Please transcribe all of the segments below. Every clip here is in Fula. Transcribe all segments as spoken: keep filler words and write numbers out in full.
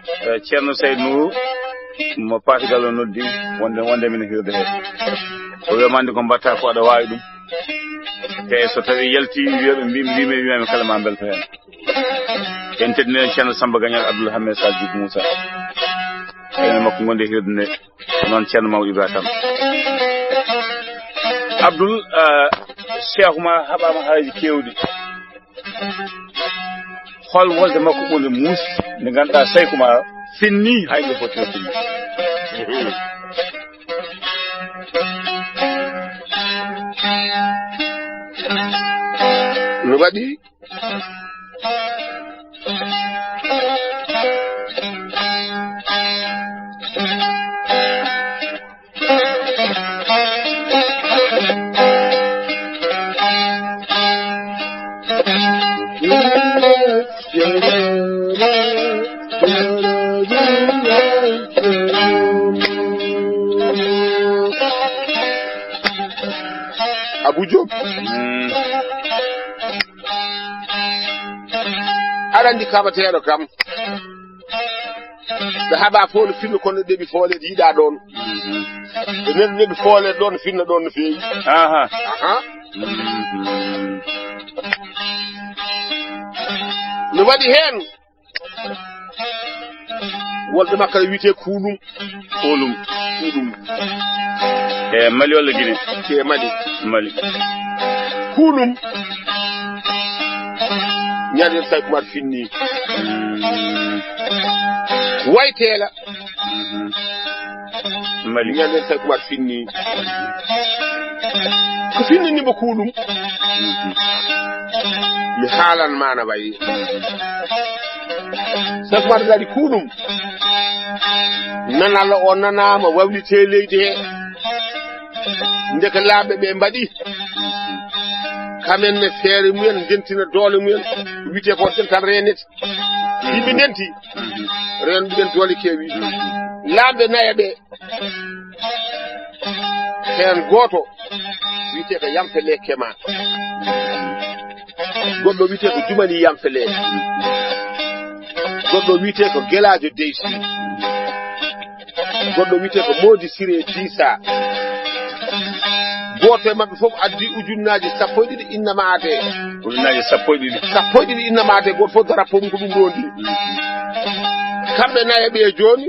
Eh, Ceerno Sayd Nuuru mo Paati Gallo noddi wonde, wonde min hirde he. O wiya mande ko mbatta ko aɗa waawi ɗum. Te so tawi yalti wiya ɓe mbi, mbi, mbi, mbi, kala ma mbelto heen. En teddinii Ceerno Samba Gagnal Abdoul Hamid Sall Djiby Moussa. Enen makko gonde hirde nde. Noon Ceerno Mamadou Ibrahima Kane. Abdoul, eh, Cheikh Oumar haɓaama haaji keewɗi. Hol wolde makko ɓurde muusi nde ngannduɗaa Saykou Oumar finni hay nde foti finni. No waɗi? Abou Diop. Mm. Aɗa anndi kaɓateeɗo kam. Ɓe haɓa fof no finno kono ɗeɓi fooleede yiɗa ɗoon. Ɓe nani ɗeɓi fooleede ɗoon no finna ɗoon no feewi. Aha. Aha. Mhm. No waɗi heen. Wolde makko ne wiyetee Kuulum. Kuulum. Kuulum. E Mali walla Guinée? Te Mali. Mali. Kuulum. Ñande Saykou Oumar finni. Mm. Wayteela. Mhm. Mali. Ñande Saykou Oumar finni. Ko finnini mo Kuulum. Mhm. Mi haalan ma no wayi. Saykou Oumar daɗi Kuulum. Nanal o nanaama wawlite leydi he. Ndeke laaɓe ɓe mbaɗi. Kamen ne feere mumen, ndentina doole mumen. Wiyetee ko dental reenete. Yimɓe ndenti. Reenɓe ɓen doole keewi. Laaɓe nayo ɓe. Heen gooto wiyetee ko Yamfele Kema. Goɗɗo wiyetee ko Jumani Yamfele. Goɗɗo wiyetee ko Gelaajo Deysi. Goɗɗo wiyetee ko Moodi Siree Diisa. Gooto e maɓɓe fof addi ujunnaaji sappo e ɗiɗi innama aade. Ujunnaaji sappo e ɗiɗi. Sappo e ɗiɗi innama aade, gooto fof drapeau mum ko ɗum rondi. Kamɓe nayo ɓe jooni,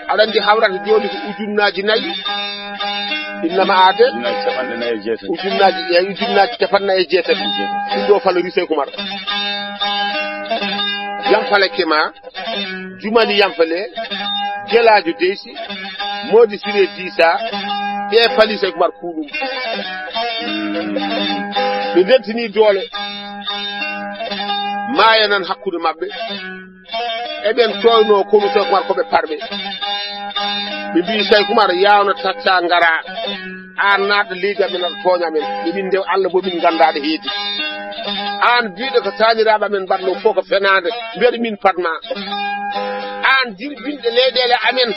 aɗa anndi hawrata jooni ko ujunnaaji nayi. Innama aade. Ujunnaaji capanɗe nayi e jeetati. Ujunnaaji, eyi, ujunnaaji capanɗe nayi e jeetati. Ɗum ɗo valorisé Kumar. Yamfele Kema. Jumani Yamfele, Gelaajo Deysi, Moodi Siree Diisa, ɓe pali Saykou Oumar Kuulum. Ɓe ndentini doole. Maayo nan hakkunde maɓɓe. Eɓen tooyno konu Saykou Oumar ko ɓe parɓe. Ɓe mbii Saykou Oumar yawno tacca ngara. Aan naatɗo leydi amen, aɗa tooña amen. Yo min ndew Allah, bo min nganndaa ɗo heedi. Aan biiɗo ko taaniraaɓe amen mbaɗnoo fof ko fenaande, mbiɗa min paɗ ma. Aan jirbinɗo leyɗeele amen.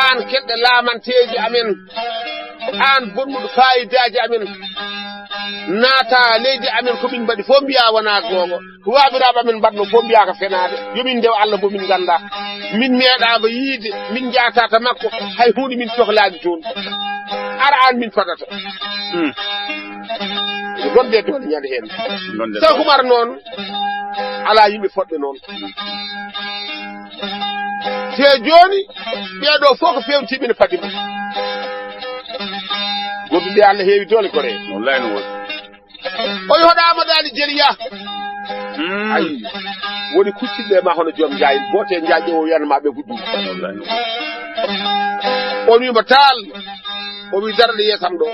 Aan keɗɗo laamanteeji amen. Aan bonnuɗo faayidaaji amen. Naata leydi amen, ko min mbaɗi fof mbiyaa wonaa goonga. Ko waabiraaɓe amen mbaɗnoo fof mbiyaa ko fenaande. Yo min ndew Allah, bo min nganndaa. Min meeɗaama yiide, min njaata to makko, hay huunde min cohlaani toon. Ara aan min fadata. Hmm. Gonde doole ñande heen. Gonde Saykou Oumar noon, alaa yimɓe fotɓe noon. Te jooni, ɓee ɗoo fof ko feewtiiɓe no fadi mo. Goɗɗum ɓe Allah heewi doole ko ree. Wallaay no woodi. O yoɗaama daali jeliya. Hmm. Ayi, woni kucciɗɓe ma hono joom njaay, gooto e njaay ƴeewo wiyanma ɓe ko ɗum. Wallaay no woodi. On wiima taal, o wi darde yeesam ɗo.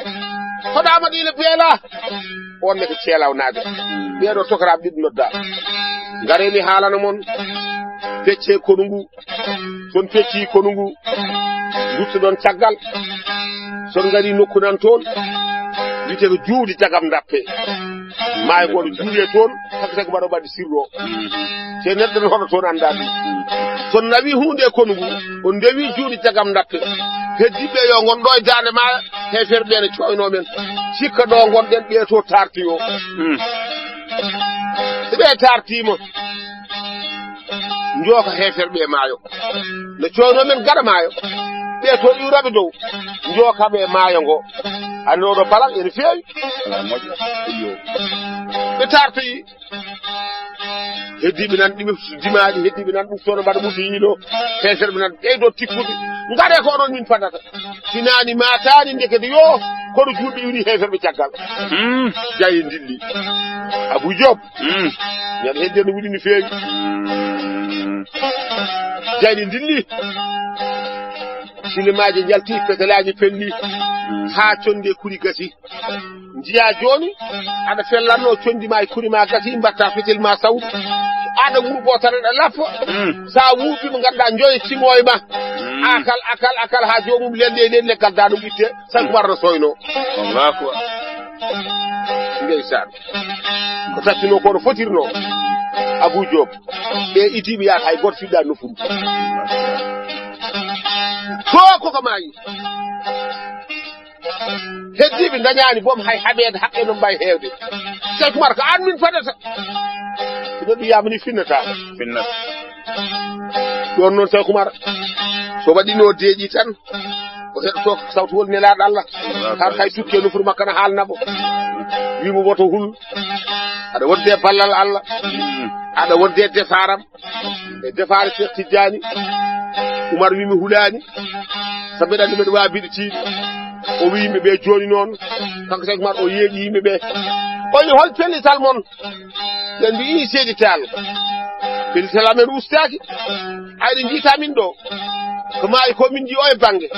Hoɗaama ɗi ne beela. On ne ko ceelawnaaɓe. Hmm. Ɓee ɗoo tokaraaɓe ɗiɗi nodda. Ngaree mi haalana mon. Peccee konu ngu. Son peccii konu ngu, nduttoɗon caggal. Son ngarii nokku nan toon, wiyetee ko Juuɗe Jagam Ndappe. Maayo ngoo no juulee toon, takka takka mbaɗa mbaɗi sirro. Te neɗɗo no hoɗa toon anndaa ɗum. Son nawii huunde e konu ngu, on ndewii Juuɗe Jagam Ndappe. Heddiiɓe yo ngon ɗo e daande maayo, heeferɓe ɓe ne cooynoo men. Sikka ɗo ngonɗen, ɓee to taartoyoo. Hmm. So ɓee taartiima, Njooka heeferɓe e maayo. No cooyno men gaɗa maayo. Ɓe to iwraɓe dow. Njooka ɓe e maayo ngo. Anno ɗo balal ene feewi. Ala moƴƴo. Iyo. Ɓe tartoyi. Heddiiɓe nan ɗiɓe dimaaɗi, heddiiɓe nan ɗum sono mbaɗa ɓuti yiino. Heeferɓe nan ɓeydo tikkude. Ngare ko onon min fadata. Finani matani ndekete yo. Kono julɓe iwri heeferɓe caggal. Hmm. Jayi ndilli. Abu Job. Hmm. Ñande hedde no wuɗi no feewi. Hmm. Jayɗi ndilli. Silimaaji njalti, petalaji pelli. Hmm. Ha conde kuri gasi. Njiya joni, aɗa fellanno condi ma e kuri ma gasi, mbatta fetel ma sawdu. Aɗa wurbo tan aɗa lappa. Hmm. Sa wurbi mo ganduɗa joye timoye ma. Hmm. Akal, akal, akal ha jomum lende e nden leggal daɗum itte. Sankoubar no soyno. Allahu akbar. Ndeysaan. Ko taccunoo ko no fotirnoo. Abou Diop. Ɓe itiiɓe yaata hay gooto fiɗɗaani nofuru. To koko maayi. Heddiiɓe ndañaani boom hay haɓeede haqqe no mbayi heewde. Sankoubar ko aan min fadata. Hino ɓiyaama ni finnata. Finnata. Ɗoon noon Sankoubar. So waɗino deeƴi tan. O heɗotoo sawtuwol nelaaɗo Allah. Tan kay tukke nofuru makko na haalna mo. Wi mo woto hul. Aɗa wonde ballal Allah. Aɗa wonde defaram. E defaare Cheikh Tidiane. Umar wi mi hulaani. Sabu mbeɗa anndi mbeɗa waawi biɗitiiɗo. O wi yimɓe ɓe jooni noon. Kanko Cheikh Umar o yeeƴi yimɓe ɓe. O wi hol pellital mon? Ɓe mbi ii seedi taal. Pellital amen ustaaki. Ayɗe njiita min ɗo. Ko maayi ko min nji o e bannge.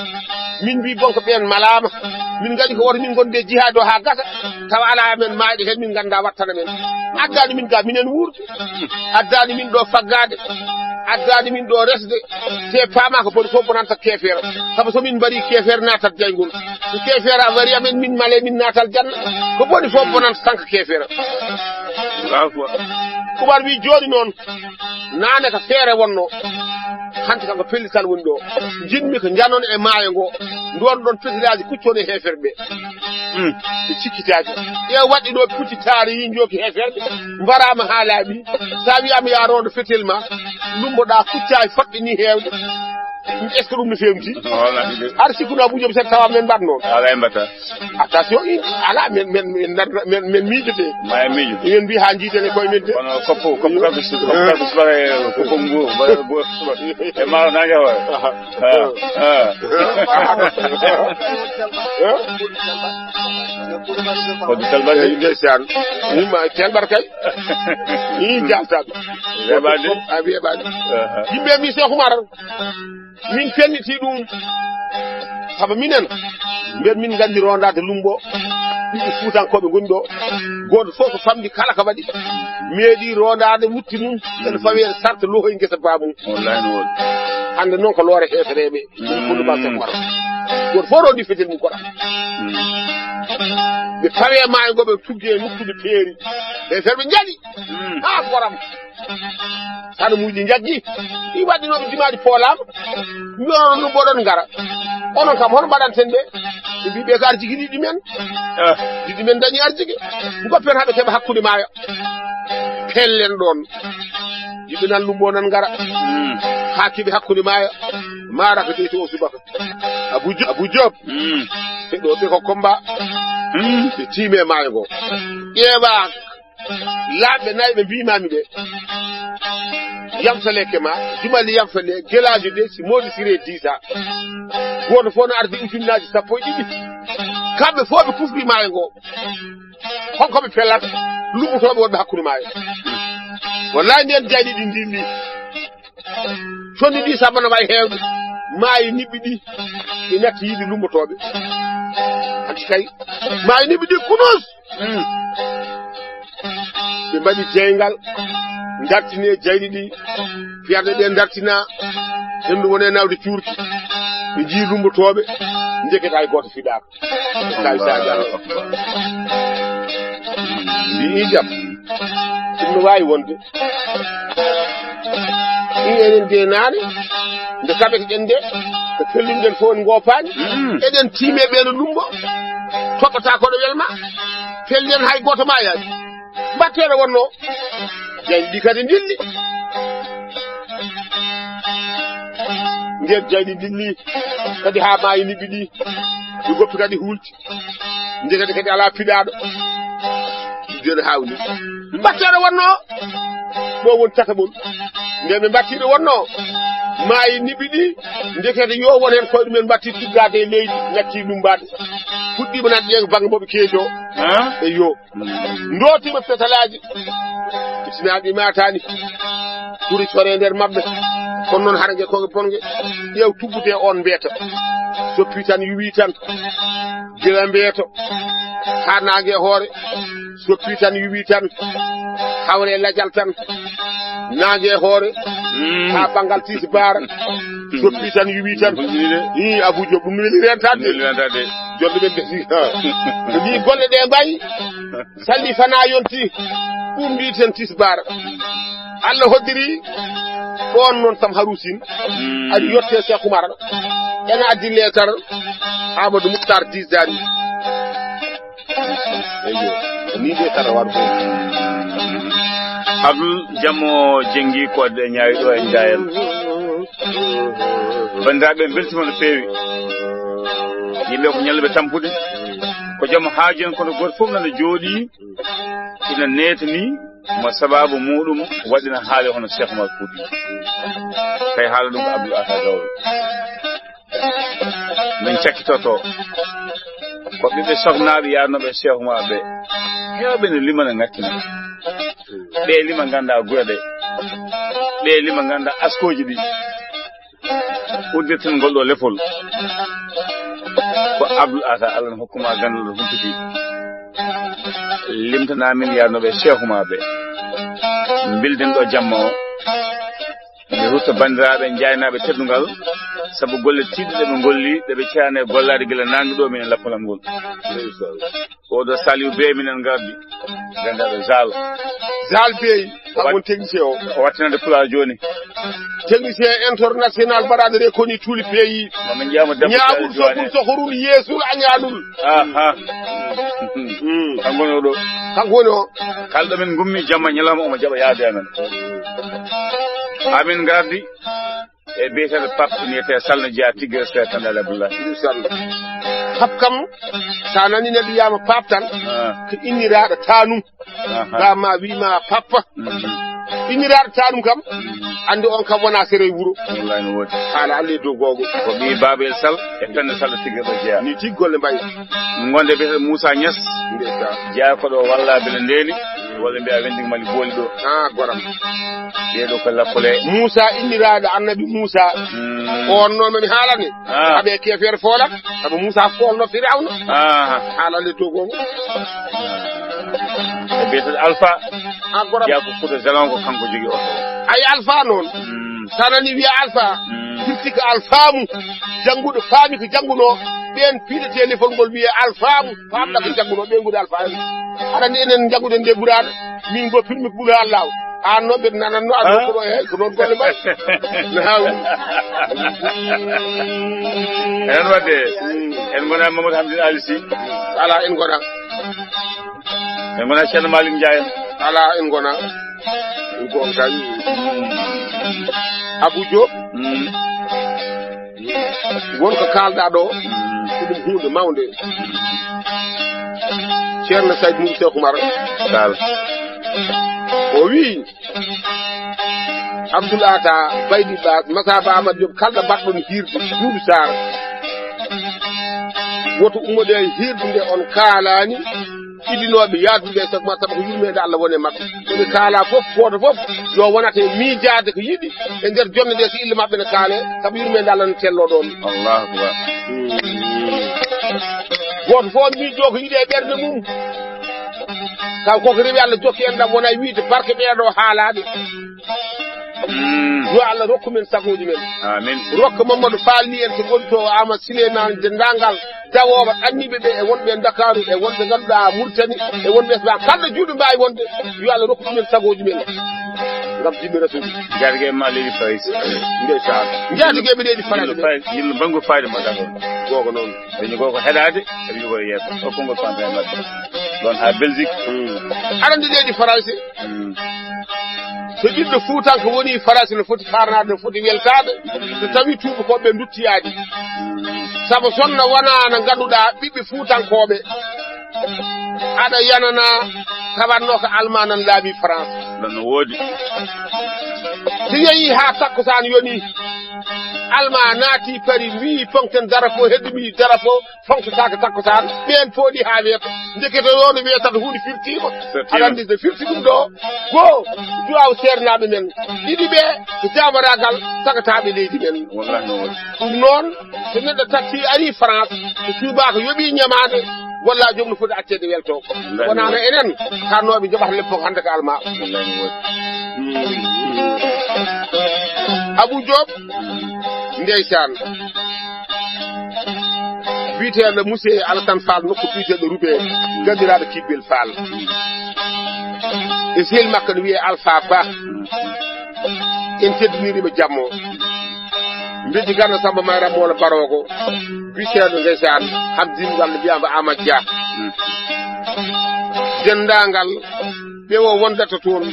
Min mbi bon ko ɓeen malaama. Min ngadi ko woto min gonde jihaade o haa gasa. Tawa alaa men maayɗo heen min ngannda wattana men. Addaani min ga minen wuurde. Addaani min ɗo faggaade. Addaani min ɗo resde. Te paama ko boni fof bonanta keefeero. Sabu so min mbari keefeero naatat jayngol. So keefeero a wari amen min male min naatal janna. Ko boni fof bonanta kanko keefeero. Allahu akbar. Umar wi jooni noon. Naane ko feere wonno. Hanti kanko pellital woni ɗo. Jinmi ko janon e maayo ngo. Nduwan ɗon fetilaji kuccon e heeferɓe. Hmm. Ɓe cikkitaji. Ƴeew waɗɗi ɗo pucci taari yi jooki heeferɓe. Mbarama ha laaɓi. Sa wiyama ya rondo fetel ma. Lumboɗa kucca e foɗɓe ni heewde. Est-ce que ɗum no fewti? Wala de. Ar sikkuno Abou Diop sen tawa men mbaɗ noon. Ala e mbata. Attention, in, ala, men, men, men, men, men miijete. Ma e miijo. Eɗen mbiya haa njiiten e koye men de. Kono koppo, koppo, eh, koppo, koppo, suɓaka e koppo ngu, ba, bo, suɓa. E maaro naange hoore. Aha. Ah, ah. Eh? Fodde Talba de. Eh, ndeysaan. Yimma Talbar kay. Ii, jaltaaɓe. Weeɓaani. A weeɓaani. Aha. Yimɓe mi Cheikh Oumar. Min fenniti ɗum. Saba minen, mbiyen min nganndi rondaade lumbo, ɓiɓɓe Fuutankooɓe ngoni ɗo. Gooto fof ko famɗi kala ko waɗi. Meeɗi rondaade wutti mum, ene fawi e sarta lohoy ngesa baamum. Wallahi no woodi. Hannde noon ko loore heefereeɓe. Ɗum ko ɗum Cheikh Oumar. Gooto fof rondi fetel mum koɗa. Mm. Ɓe pawe maayo ngo, ɓe tuggi e nokkude peeri. Heeferɓe njaɗi. Mm. Haa goram. Sano muuji njaggi. Ɗi waɗɗinooɓe dimaaji poolaama. Mbiyono ɗum mboɗon ngara. Onon kam hono mbaɗanten ɓe? Ɓe mbi ɓe ko arjigi ɗiɗi men. Ah. Ɗiɗi men dañi arjigi. Ngoppen haɓe keɓa hakkunde maayo. Pellen ɗon. Yiɓe nan lumbo nan ngara. Mm. Haa keɓi hakkunde maayo. Maara ko dey to o subaka. Abou Diop, Abou Diop. Mm. Ɓe ɗo ɓe ko combat. Mm. Ɓe tiime maayo ngo. Ƴeewa. Laaɓɓe nayi ɓe mbiimaami ɓe. Yamsaleke ma, Jumali Yamsale, Gelaajo de, si Moodi Siree Diisa. Gooto fof no ardi ujunnaaji sappo e ɗiɗi. Kamɓe fof ɓe kufri maayo ngo. Honko ɓe pellata? Lummotooɓe wonɓe hakkunde maayo. Wallahi nden jayɗi ɗi ndilli. Conni ɗi sabana way heewde. Maayi niɓɓi ɗi. Ɗi natti yiɗi lummotooɓe. Hanti kay. Maayi niɓɓi ɗi kunus. Mm. Ɓe mbaɗi jeyngal, ndartini e jayɗi ɗi, fiyarɓe ɓe ndartina, henndu woni e nawde cuurki. Ɓe njii lumbotooɓe, njeketa hay gooto fiɗaaka. Kay Sadio Allo. Mbii jam. Ɗum no waawi wonde. Ɗum enen de naane, nde kaɓeten ɗen de, ko pellumɗen fof en ngoopaani. Mm. Eɗen tiime ɓe no lumbo, toɓɓata koɗo welma, pellen hay gooto maayaani. Mbatteɗo wonno, jayɗi ɗi kadi ndilli. Nder jayɗi dilli kadi haa maayi niɓɓi ɗi. Ɓe goppi kadi huulti. Ndekete kadi alaa piɗaaɗo. Nden hawni. Mbatteeɗo wonno. Ɗo won tata mon. Nde ɓe mbattiiɗo wonno. Maayi niɓɓi ɗi. Ndekete yo won heen koye ɗumen mbatti tuggaade e leydi. Ngatti ɗum mbaɗe. Fuɗɗiima nan ƴeeŋ bannge mo ɓe keejo. Eyo. Ndootiima fetalaaji. Isinaaɗi maataani. Turi coree nder maɓɓe. Kono noon hara nge koge bonge. Ƴeew tuggude on mbeeta. Soppi tan yuwi tan. Gila mbeeto. Haa naange hoore. Soppi tan yuwi tan. Hawre lajal tan. Naange hoore. Haa banngal tisi baara. Soppi tan yuwi tan. Ii, Abu Joop, ɗum weli rentade. Weli rentade. Jonde ɓen de. Ni golle ɗe mbayi. Salli fana yonti. Ɗum mbiiten tisbaar. Allah hoddiri. Ɗoon noon kam Harusin. Ari yotte Cheikh Oumar. Ena addi leetar. Amadou Moukhtar Dizdani. Eyyo. Ni de kala war ko. Abdul Jammo Jengi ko de ñaawi ɗo e Njaayel. Banndiraaɓe, en mbeltiima no feewi. Yimɓe ko ñalluɓe tampude. Ko jam haaju en, kono gooto fof nana jooɗii, ina neetanii mo sababu muuɗum waɗi na haali hono Cheikh Oumar Fouti. Tawi haala ɗum ko Abdoul Atta Gawlo. Min cakkitoto ko ɓiɓɓe sohnaaɓe yaarnooɓe Cheikh Oumar ɓe. Heewɓe no lima no ŋakkina. Ɓe lima ngannda gure ɗe. Ɓe lima ngannda askooji ɗi. Udditingol ɗo lefol ko Abdoul Atta, Allah no hokkuma ganndal ɗo humpiti. Limtana min yaarnooɓe Cheikh Oumar ɓe. Mbilden ɗo jamma o. Mi rutta banndiraaɓe jaaynaaɓe teddungal, sabu golle tiiɗɗe ɗe ɓe ngolli, ɗe ɓe ceyaani e gollaade gila naange ɗo, minen lappalam ngol. Oɗo Saliou Bey minen ngardi, ganndaɗo Zal. Zal Bey, kam won technicien o. O wattinande Pulaar jooni. Technicien international mbaɗaɗo reconnu tous les pays. Mamin ƴeewa mo debbo Ñaagul Diallo Joane. Sokul sokorul yeesul a ñaalul. Aha. Mm. Kanko woni oɗo. Kanko woni o. Kala ɗo min ngummi jamma ñalawma omo jaɓa yaade amen. Amin ngardi e biyeteeɗo Pape wiyetee Sall no jeyaa Tigre Seer Kandal Abdoulaye. Ɗum Sall. Pape kam, so a nanii neɗɗo wiyaama Pape tan, ah, ko inniraaɗo taanum. Aha. Ga ma wiima Pape. Mhm. Inniraaɗo taanum kam, mhm, anndi on kam wonaa sere e wuro. Wallaay no woodi. Haala Allah e dow googo. Ko ɓii Babel Sall e Penda Sall Tigre ɗo jeyaa. Ni tigi golle mbayi. Ngonde biyeteeɗo Moussa Niass. Ndeysaan. Jeyaa ko ɗo walla bele ndeeni. Walla mbiya wendi Mali booli ɗo. Ah, goram. Ɗee ɗo ko lappole. Moussa inniraaɗo Annabi Moussa. Mm. On noon mami haalane. Ah. Aɓe keefeere foolat. Sabu Moussa foolno Firawna. Ah. Haalande to gongo. E biyeteeɗo Alpha. Ah, goram. Jeyaa ko Fouta Jalon ko kanko jogi oto. Ay Alpha noon. Mm. Sa nani wiya Alpha. Mm. Firti ko alfaamu. Jannguɗo faami ko janngunoo. Ɓeen piiɗete lefol ngol wiye alfaamu. Faamɗa ko janngunoo ɓe nguuri alfaamu. Aɗa anndi enen njannguɗen nde Qur'aana. Min ngo pirmi ko ɓuri Allaahu. Aan noon mbeɗa nanatno aɗa ko ɗo he ko noon golle mbaɗi. No haawi. Enen waɗde en ngona Mamadou Hamdine Ali Sy. Alaa en ngona. En ngona Ceerno Malick Ndiaye. Alaa en ngona. Ɗum ko on tawi. Abou Diop. Mm. Won ko kaalɗaa ɗo, ko ɗum huunde mawnde. Ceerno Sayd Mum Cheikh Oumar Tall. O wii, Abdoul Atta, Baydi Bas, Masaba Amadou Diop, kala mbaɗɗon hiirde, Doudou Sarr. Woto ummoɗe e hiirde nde on kaalaani, idinooɓe yaadude e sago ma, sabu ko yurmeende Allah woni e maɓɓe. Ko ɓe kaala fof, gooto fof, yo wonat e miijaade ko yiɗi e nder jonde nde, so ille maɓɓe ne kaale, sabu yurmeende Allah ne telloo ɗoon. Allahu akbar. Gooto fof miijoo ko yiɗi e ɓernde mum. Taw koko rewi Allah jokki en ɗam, wona e wiide barke ɓeeɗo haalaaɓe. Mm. Yo Allah rokku men sagooji men. Amin. Rokka Mamadou Fall ni en to gonto Ama Souleymane, denndaangal dawooɓe anniiɓe ɓe e wonɓe e Ndakaaru e wonɓe ngannduɗaa Mauritanie e wonɓe Espagne. Kala ɗo juulɓe mbaawi wonde, yo Allah rokku ɗumen sagooji men. Ngam jimmi Rasul. Njaatige ma leydi Farayse. Ndeysaan. Njaatige mi leydi Farayse. Yillo fay-, yillo banngu fayda mbaɗa ɗon. Gooto noon. Dañi ko ko heɗaade, e wi'ugol yeeso. O konngol fanta e maɓɓe. Ɗon haa Belgique. Mm. Aɗa anndi leydi Farayse? Mm. So ɓiɗɗo Fuutanko woni Farayse, no foti faarnaade, no foti weltaade, so tawi tuubakooɓe nduttiyaani. Sabu so no wonaa no ngannduɗaa ɓiɓɓe Fuutankooɓe, aɗa yanana tawanno ko Almaa nan laabi France. Ɗon no woodi. So yehi haa takkusaan yoni, Almaa naati Pari, wi'i, "Poŋten darafo, heddumi darafo." Foŋtataake takkusaan, ɓeen pooɗi haa weeta. Ndekete yoo no weetata huunde firtiima. Firtiima. Aɗa anndi nde firti ɗum ɗo, goo, duwaaw seernaaɓe men. Ɗiɗi ɓe, ko jaamaraagal sagataaɓe leydi men. Wallahi no waɗi. Ɗum noon, so neɗɗo tatti ari France, so tuubaako yoɓii ñamaande, walla joom no foti acceede weltoo. Wallahi no waɗi. Wonaa no enen, kaannooɓe njoɓata leppo ko hannde ko Almaa. Wallahi no waɗi. Abou Diop, ndeysaan. Biyeteeɗo Monsieur Alassane Fall, nokku biyeteeɗo Rubee, ganndiraaɗo Kibbel Fall. E sehil makko no wiyee Alpha Ba. En teddiniriima jammo. Mbeji Ganna Samba Mayram Moola Baroogo. Biyeteeɗo ndeysaan, Hamdin walla mbiyaama Amadou Dia. Denndaangal ɓe o wondata toon,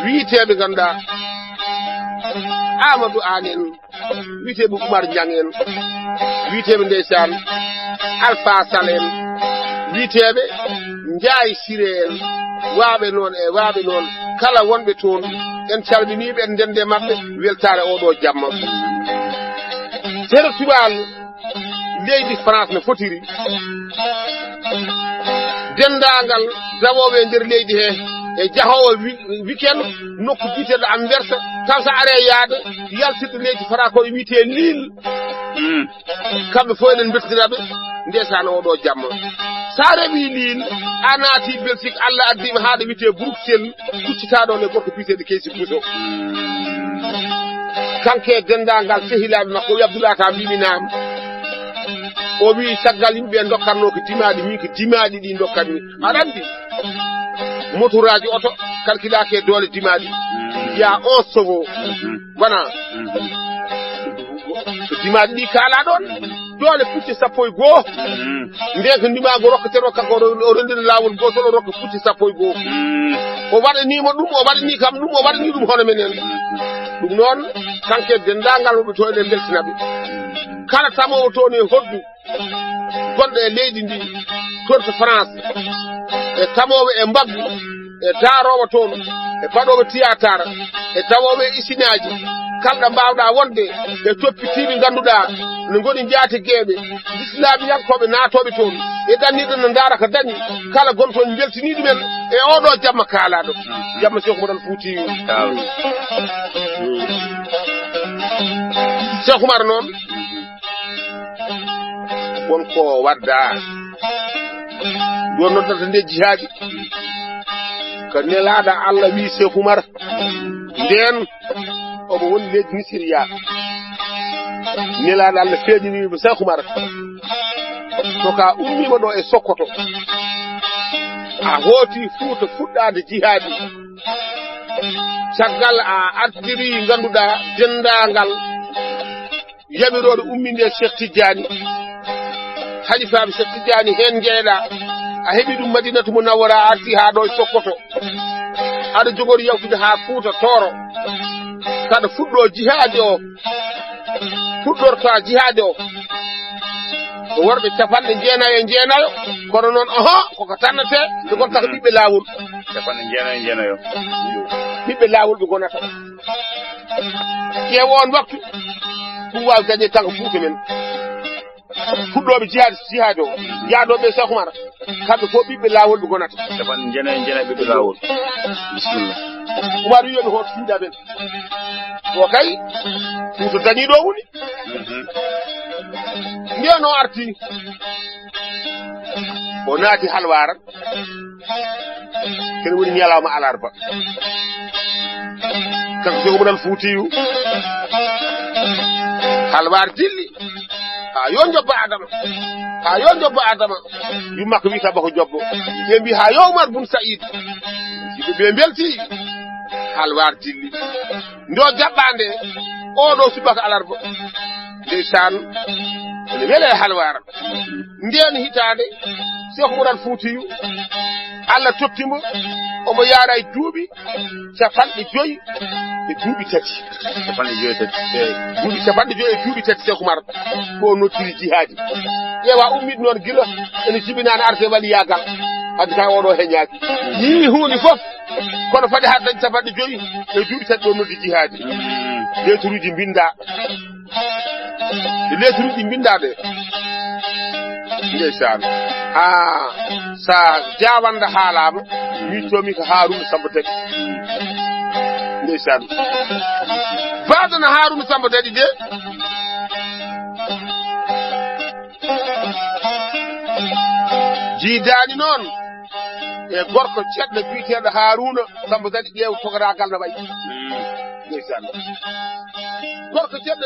wiyeteeɓe ngannduɗaa Amadou Aan en, wiyeteeɓe Oumar Niang en, wiyeteeɓe ndeysaan Alpha Sall en, wiyeteeɓe Ndiaye Siré en, waaɓe noon e waaɓe noon, kala wonɓe toon, en calminiiɓe, en ndenndi e maɓɓe, weltaare oo ɗoo jamma. Seeɗa tubal leydi France no fotiri. Denndaangal dawoowo e nder leydi he, e jahoowo wi-, weekend, nokku biyeteeɗo Anvers, kala so aree yaade, yaltirde leydi France ko wiyetee Lille. Mm. Kamɓe fof eɗen mbeltaniraa ɓe, ndeysaan oo ɗoo jamma. So a rewii Lille, a naatii Belgique, Allah addii ma haa ɗo wiyetee Bruxelles, kuccitaaɗo ne gorko biyeteeɗo Keysi Bousso. Kanko e denndaangal sehilaaɓe makko, o wiyi, "Abdoulaye, ka mbiimi naam." O wiyi, "Caggal yimɓe ɓe ndokkatnoo ko dimaaɗi, min ko dimaaɗi ɗi ndokkatmi." Aɗa anndi, motoraaji oto kalkilaaki e doole dimaaɗi. Wiya on sogo. Wona. So dimaaɗi ɗi kaalaa ɗoon, doole pucci sappo e goo. Mm. Ndeen ko ndimaagu rokketee ɗo, kanko o ro-, o renndina laawol gootol, o rokka pucci sappo e goo. Mm. O waɗanii mo ɗum, o waɗanii kam ɗum, o waɗanii ɗum hono menen. Ɗum noon, kanko e denndaangal wonɓe toon, eɗen mbeltina ɓe. Kala tamoowo toon e hoddu gonɗo e leydi ndi, toon to France, e tamoowo e mbaggu, e daaroowo toon, e baɗoowo tiyaatar, e dawoowo e isinaaji, kala ɗo mbaawɗaa wonde, e toppitiiɗi ngannduɗaa no ngoni njaatigeeɓe, lislaamiyankooɓe naatooɓe toon, e ɗanniiɗo no ndaara ko dañi, kala gonɗo toon mbeltinii ɗumen e oo ɗoo jamma kaalaaɗo. Jamma Seeku Umar Fuuti. Seeku Umar noon, won ko wadda. Ɗo noddata nde jihaadi. Ko nelaaɗo Allah wi Seeku Umar. Ndeen omo woni leydi Misiriya. Nelaaɗo Allah feeñinii mo Seeku Umar. To ka ummiima ɗo e Sokoto. A hooti Fuuta fuɗɗaade jihaadi. Caggal a artirii ngannduɗaa denndaangal yamirooɓe umminde e Cheikh Tidiane, halifaaɓe Cheikh Tidiane heen njeeɗa, a heɓi ɗum Madinatu Munawwara, a arti haa ɗo e Sokoto, aɗa jogori yawtude haa Fuuta Tooro, kaɗa fuɗɗo jihaadi o, fuɗɗorta jihaadi o, ko worɓe capanɗe jeenayo e jeenayo, kono noon, oho, koko tannetee, nde gonta ko ɓiɓɓe laawol. Capanɗe jeenayo e jeenayo. Ɓiɓɓe laawol ɓe ngonata. Ƴeew oon waktu, ɗum waawi dañde tan ko Fuuta men. Fuɗɗooɓe jihaad, jihaad o, yaadooɓe e Seeku Umar, kamɓe fof ɓiɓɓe laawol ɓe ngonata. Capanɗe jeenayi e jeenayi ɓiɓɓe laawol. Bisimilla. Umar wiyi, "Yo mi hoot suuɗi amen." O kay, Fuuta dañii ɗo woni. Mhm. Ndeen o arti, o naati Halwaar. Kene woni ñalawma alarba. Kanko Seeku Umar Fuutiyu. Halwaar dilli. Haa yo njobba Adama. Haa yo njobba Adama. Yumma ko wiyata bako jobbo. Ɓe mbi haa yo Umar bun Saïd. Yimɓe ɓe mbelti. Halwaar dilli. Ndo jaɓɓaande. Oo ɗo subaka alarba. Ndeysaan. Wele halwar. Nden hitaande, Cheikh Mourad Foutiyou, Allah totti mo, omo yaara e duuɓi capanɗe joyi e duuɓi tati. Capanɗe joyi e tati. Eyi, duuɓi capanɗe joyi e duuɓi tati, Cheikh Oumar, ko noddiri jihaadi. Ƴeewa, ummiti noon gila ene jibinaani arde waliyaagal. Hannde ka oɗo heñaaki. Yii huunde fof, kono fade haa dañi capanɗe joyi e duuɓi tati ɗo noddi jihaadi. Lettre uji mbinda. Lettre uji mbinda de. Ndeysaan. Ah, sa jawanda haalama, mi tomi ko Haruna Samba Dadi. Ndeysaan. Baɗana Haruna Samba Dadi de. Jiidaani noon e gorko ceɗɗo biyeteeɗo Haruna Samba Dadi, ƴeew togoraagal no wayi. Ndeysaan. Gorko ceɗɗo